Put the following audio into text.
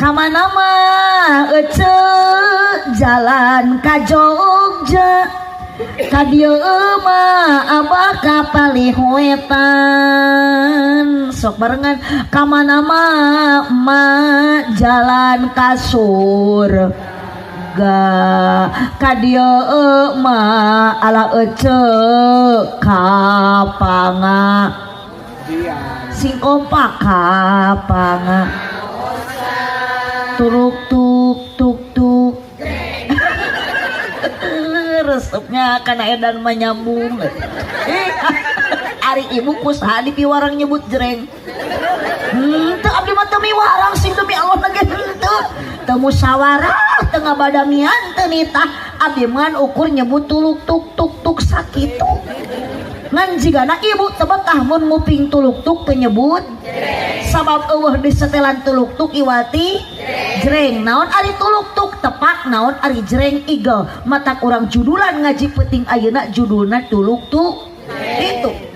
Kamana mah ece jalan ka Jogja, ka dieu mah abah ka Palihuetan. Sok barengan, kamana mah emak jalan ka surga, ka dieu mah ala ece ka panga. Sing kompak, ka panga turuk tuk tuk tuk. Resepnya karena edan menyambung. Eh, ari ibu kusaha dipiwarang nyebut jreng? Henteu, abdi mah teu miwarang, sing demi Allah na ge henteu. Teu musyawarah, teu ngabadamian, teu nitah. Abdi mah ukur nyebut tuluk tuk tuk tuk sakitu. Ngan jigana ibu teu betah mun nguping tuluk tuk teu nyebut. Sabab eueuh di setelan tuluk tuk iwati jreng. Naon ari tuluk tuk tepak, naon ari jreng igel. Matak urang judulan ngaji peuting ayeuna judulna tuluk tuk. Itu.